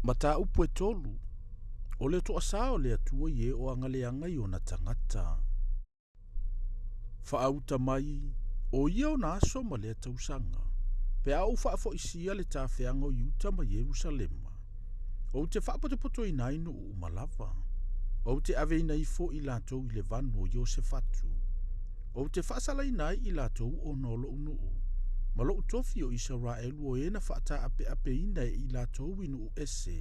Mataupu e tolu, o le toasā o le Atua i e o agaleaga i ona tagata. Faauta mai, o ia ona aso ma lea tausaga, pe a ou faafoisia le tafeaga o Iuta ma Ierusalema. Ou te faapotopotoina ai nuu uma lava. Ou te aveina ifo i latou i le vanu o Iosefatu. Ou te faasalaina ai i latou ona o lou nuu, ma lou tofi o Isaraelu o e na faataapeapeina e i latou i nuu ese,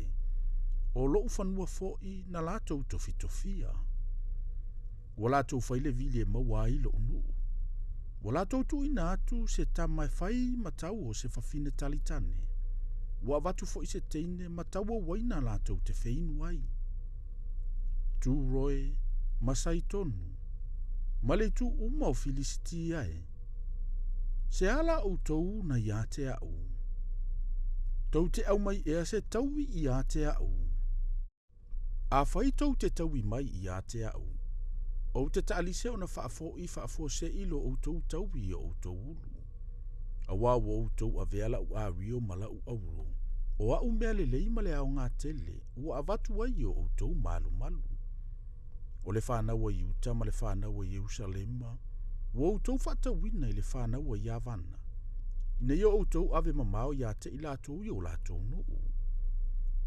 o lou fanua foi na latou tofitofia. Ua latou fai le vili e maua ai lou nuu. Ua latou tuuina atu se tama e fai ma tau o se fafine talitane. Ua avatu foi se teine ma tau auaina latou te feinu ai. Turo e, ma Saitonu, ma le itu uma o Filisitia e. Se a la outou na ia te au? Tou te aumai ea se taui ia te au? Afai tou te taui mai ia te au, ou te taalise ona faafo'i faafuasei lo outou taui i o outou ulu. Auā ua outou avea la'u ario ma la'u auro, o a'u mea lelei ma le aoga tele ua avatu ai i o outou malumalu. O le fanau a Iuta ma le fanau a Ierusalema, ua outou faatauina i le fanau a Iavana, ina ia outou ave mamao ia te i latou i o latou nuu.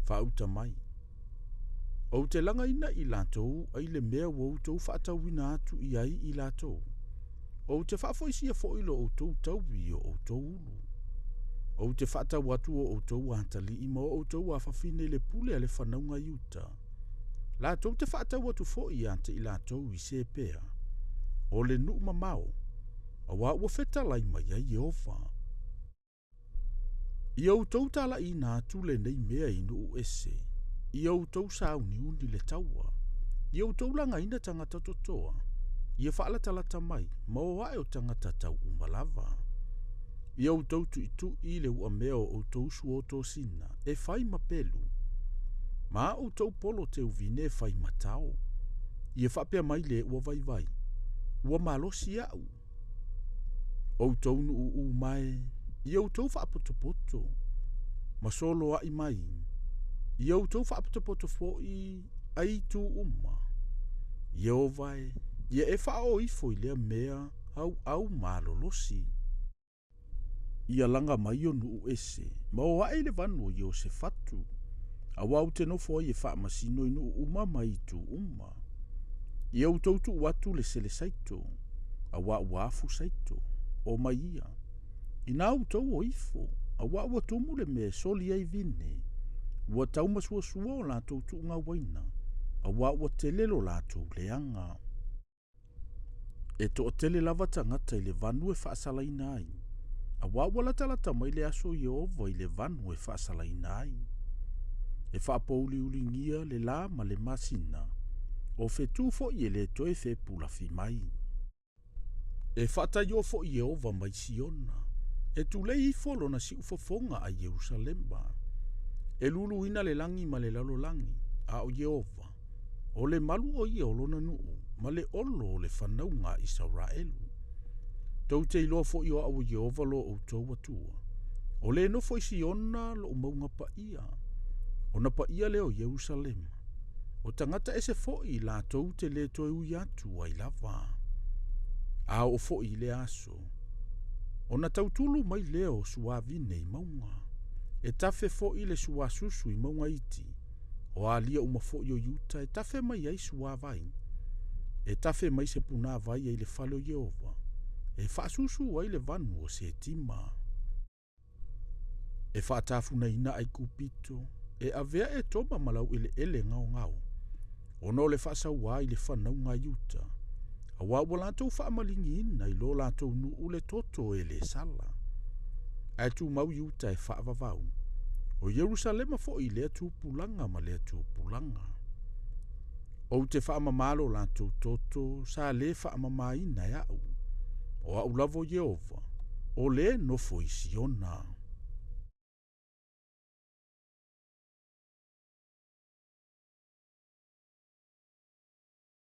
Faauta mai, Ou te lagaina i latou ai le mea ua outou faatauina atu i ai i latou. Ou te faafoisia foi lo outou taui i o outou ulu. Ou te faatau atu o outou atalii ma o outou afafine i le pule a le fanauga a Iuta. Latou te faatau atu foi ia te i latou i Sepea, o le nuu mamao, auā ua fetalai mai ai Ieova. Ia outou talaiina atu lenei mea i nuu ese, ia outou sauniuni le taua, ia outou lagaina tagata totoa, ia faalatalata mai, ma o ae o tagata tau uma lava. Ia outou tuitui le uamea o outou suotosina e fai ma pelu, ma a outou polo teuvine e fai ma tao. Ia faapea mai le ua vaivai, ua malosi a'u. Outou nuu uma e, ia outou faapotopoto, ma soloai mai, ia outou faapotopoto foi ai itu uma. Ieova e, ia e faaoo ifo i lea mea auau malolosi. Ia laga mai o nuu ese, ma o ae i le vanu o Iosefatu, auā ou te nofo ai e faamasino i nuu uma ma itu uma. Ia outou tuu atu le sele saito, auā ua afu saito, o mai ia. Inā outou o ifo, auā ua tumu le mea e soli ai vine, ua taumasuasua o latou tuugauaina, auā ua tele lo latou leaga. E toatele lava tagata i le vanu e faasalaina ai, auā ua latalata mai le aso o Ieova i le vanu e faasalaina ai. E faapouliuligia le lā ma le masina, o fetu foi e le toe fepulafi mai. E faataio foi Ieova mai Siona, e tulei ifo lona siufofoga ai Ierusalema. E luluina le lagi ma le lalolagi, a o Ieova, o le malu o ia o lona nuu, ma le olo o le fanauga a Isaraelu. Tou te iloa foi o a'u o Ieova lo outou Atua, o le nofo i Siona lo'u mauga paia, ona paia lea o Ierusalema. O tagata ese foi latou te lē toe ui atu ai lava. A oo foi i lea aso, ona tautulu mai lea o suavine i mauga, e tafe foi le suasusu i mauga iti, o alia uma foi o Iuta e tafe mai ai suavai, e tafe mai se punāvai ai le fale o Ieova, e faasusu ai le vanu o Setima. E faatafunaina Aikupito, e avea Etoma ma laueleele gaogao, ona o le faasauā i le fanauga a Iuta, auā ua latou faamaligiina i lo latou nuu le toto e lē sala. Ae tumau Iuta e faavavau, o Ierusalema foi i lea tupulaga ma lea tupulaga. Ou te faamamā lo latou toto sa lē faamamāina e a'u, o a'u lava o Ieova, o lē nofo i Siona.